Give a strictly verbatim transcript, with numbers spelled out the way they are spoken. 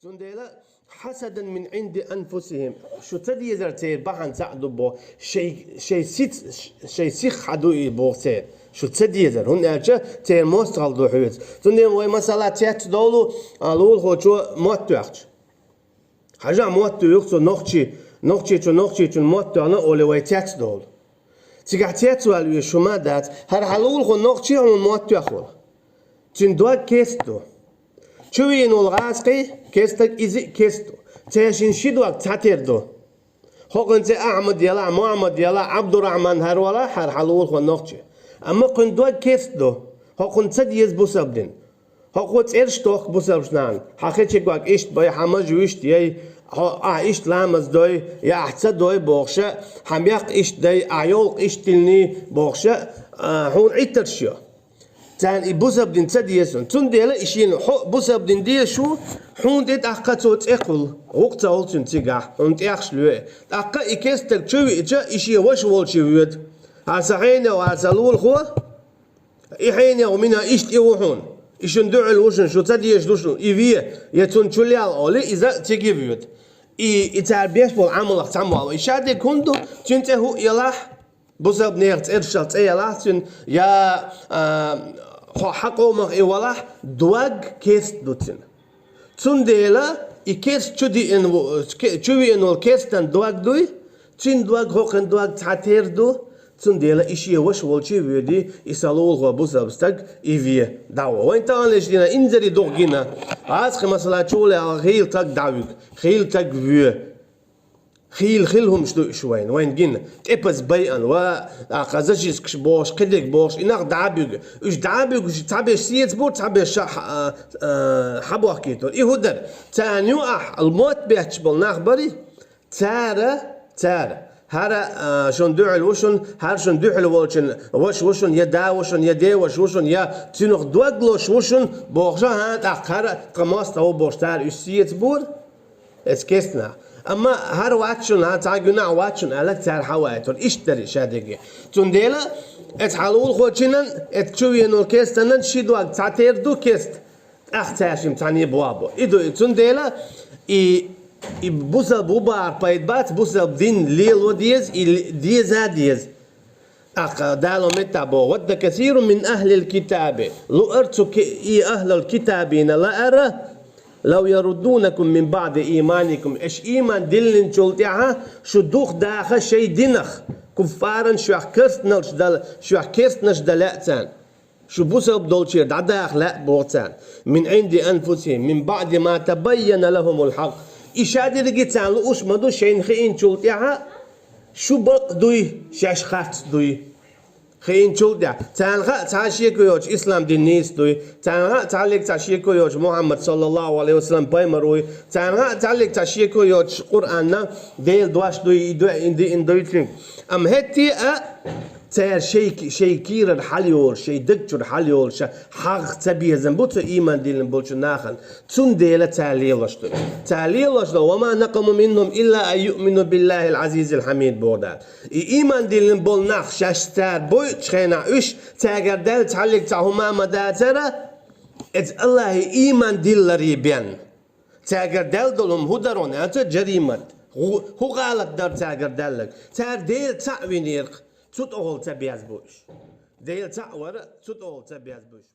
Цундела хьасадан мин Ӏинди анфусихим. Шу ца дезар церан бахьан цхьаъ ду бо. Шей, шей сиц, шей сих хьаду и бо церан. Шу ца дезар. ХӀунда аьлча церан мостагӀал ду хьоьца. Цундела вай масала цец долу, а, лулахочо мотт тоьхча. Хьажа мотт тоьху цо нохчи, нохчичу, нохчичун мотт тоьхна оле вай цец долу. Цигахь цец ваьлла веш хӀума дац. ХӀара хьан лулахо нохчи хьуна мотт тоьхна. Цуьнан дог кест ду. Чу вийна волу гӀазкхий кестаг иза а кест ду. Цаьшин ши дог цхьатер ду. ХӀокхуьнан цӀе Ахьмад ялахь, Мухьаммад ялахь, Абдурахьман хӀара валахь, хӀара хьан лулахо нохчи. Амма кхуьнан дог кест ду. ХӀокхунна ца деза бусалба дин. ХӀокхо цӀераш тохку бусалбачу нахана. Хьан хечигаг иштта бай, хьан мажа вуьшта яй, хьо, ахь иштта ламаз дой, я ахь ца дой бохуша, хьан мекх иштта дай, ахь йовлакх иштта диллиний бохуша, а, хьуна Ӏиттарш йо. Царна и бусалба дин ца деза хьуна. Цундела и шена хьо бусалба дин дезаш ву, хьуна тӀе тӀаккха цо цӀе кхуллу, гӀуллакх ца хуьлу цуьнан цигахь, хьуна тӀехаш лоьху. ТӀаккха и кестаг чу виъча, и шен ваша волчу воьду. Хьан сан хьенех ваьлла сан лулахо, и хьенех ву мина иштта и ву хьуна. И шуна дуьхьал ву шуна, шу ца дезаш ду шуна, и ве, я цунна чу лел олий, иза цига воьду. И, и цара беш болу Ӏамалах цхьаммо ву. И шадерг хӀунда ду, цуьнан цӀе хӀуъа ялахь, бусалба нехан цӀерашах цӀе ялахь цуьнан, я, а, хьо хьан къомах и валахь, дог кест ду цуьнан. Цундела и кест чу диъна ву-, ке-, чу виъна волу кестан дог дуй, цуьнан дог хӀокхуьнан дог цхьатер ду, цундела и шен ваша волчу воьдий, и сан лулахо бусалба стаг и ве дӀагӀо. Вайн таханлерчу дийнахь инзаре дукха гина. ГӀазкхи масала чу гӀулехь хийла стаг дӀавуьгу, хийла стаг воь. Хийла хилла хӀумаш ду уьш вайна, вайна гина. ТӀепаза байъана, ва, а, кхаза жискаш бохуш, кхидерг бохуш, и нах дӀа а буьгу. Уьш дӀа а буьгуш, цхьаберш сецабора, цхьаберш ша-, а, а, хьабохкийтора. И хӀун дара? Царна юкъахь мотт бетташ болу нах барий? Цара, цара. ХӀара, а, шуна дуьхьал ву шуна, хӀара шуна дуьхьал волчун ваша ву шуна, я да ву шуна, я деваша ву шуна, я цуьнах дог лозуш ву шуна, бохуша, хӀан, тӀаккха хӀара тхан мостагӀа ву бохуш, цара уьш сецабора. Эцу кестнах. Амма хӀара вац шуна, хӀан, цхьа гуьнахь вац шуна аьлла, цара хьавайтура. Иштта дара и шадерг. Цундела эцу хьан лулахочунан, эцу чу веанал кестанан ши дог цхьатер ду кест. ТӀаккха цаьршимма цхьаьна боху бо. И ду и. Цундела и, и бусалба ву бахар пайда бац, бусалба дин лело деза, и ле-, деза а деза. ТӀаккха Дала меттахь боху: «Вадда касирун мин ахлил китаби». Луъара цу ки-, и ахлал китабина лаара, «лав яруддунакум мин баъди ийманикум». Аша ийман диллинчул тӀаьхьа шу духадаха шайн динах, куффаран, шух керстаналш дала, шух керстанаш дала лаьа царна. Шу бусалба долчера дӀадаха лаьа боху царна. «Мин Ӏинди анфусихим, мин баъди ма табайяна лахумул хьакъ». И шадерриге царна лууш ма ду шайна хиъинчул тӀаьхьа, шу бакъ дуй, шаьш харц дуй. Хиъинчул тӀаьхьа. Царна хаьа цхьа шеко йоцуш ислам дин нийса дуй. Царна хаьа цхьаллиг цхьа шеко йоцуш Мухьаммад саллаллаху алейхи ва саллам пайхамар вуй. Царна хаьа цхьаллиг цхьа шеко йоцуш Къуръанна Делан дош дуй, и дуьа, и диъна дуй цуьнга. Амма хӀетте а цара шай, шай кийрара хьал йолуш, шай даг чуьра хьал йолуш, хьагӀ ца безам бу цу ийман диллина болчу нахана. Цундела цара лелош ду. Цара лелош ду: «Ва ма накъаму минхум илла ан юъмину биллахил азизил хьамид», боху Дала. И ийман диллина болу нах шаьш цара бойучу хенахь уьш, цаьргара даьлла цхьаллиг цхьа хӀума ма дацара, эцу Аллахе ийман дилларе бен. Цаьргара даьлла долу хӀума хӀун дара хьуна аьлча, жаримат. ХӀу-, хӀун гӀалат дара цаьргара даьлларг? Цара Дела цхьаъ винера-кх, цу тӀехула ца беза бу уьш. Дела цхьаъ вара, цу тӀехула ца беза бу уьш.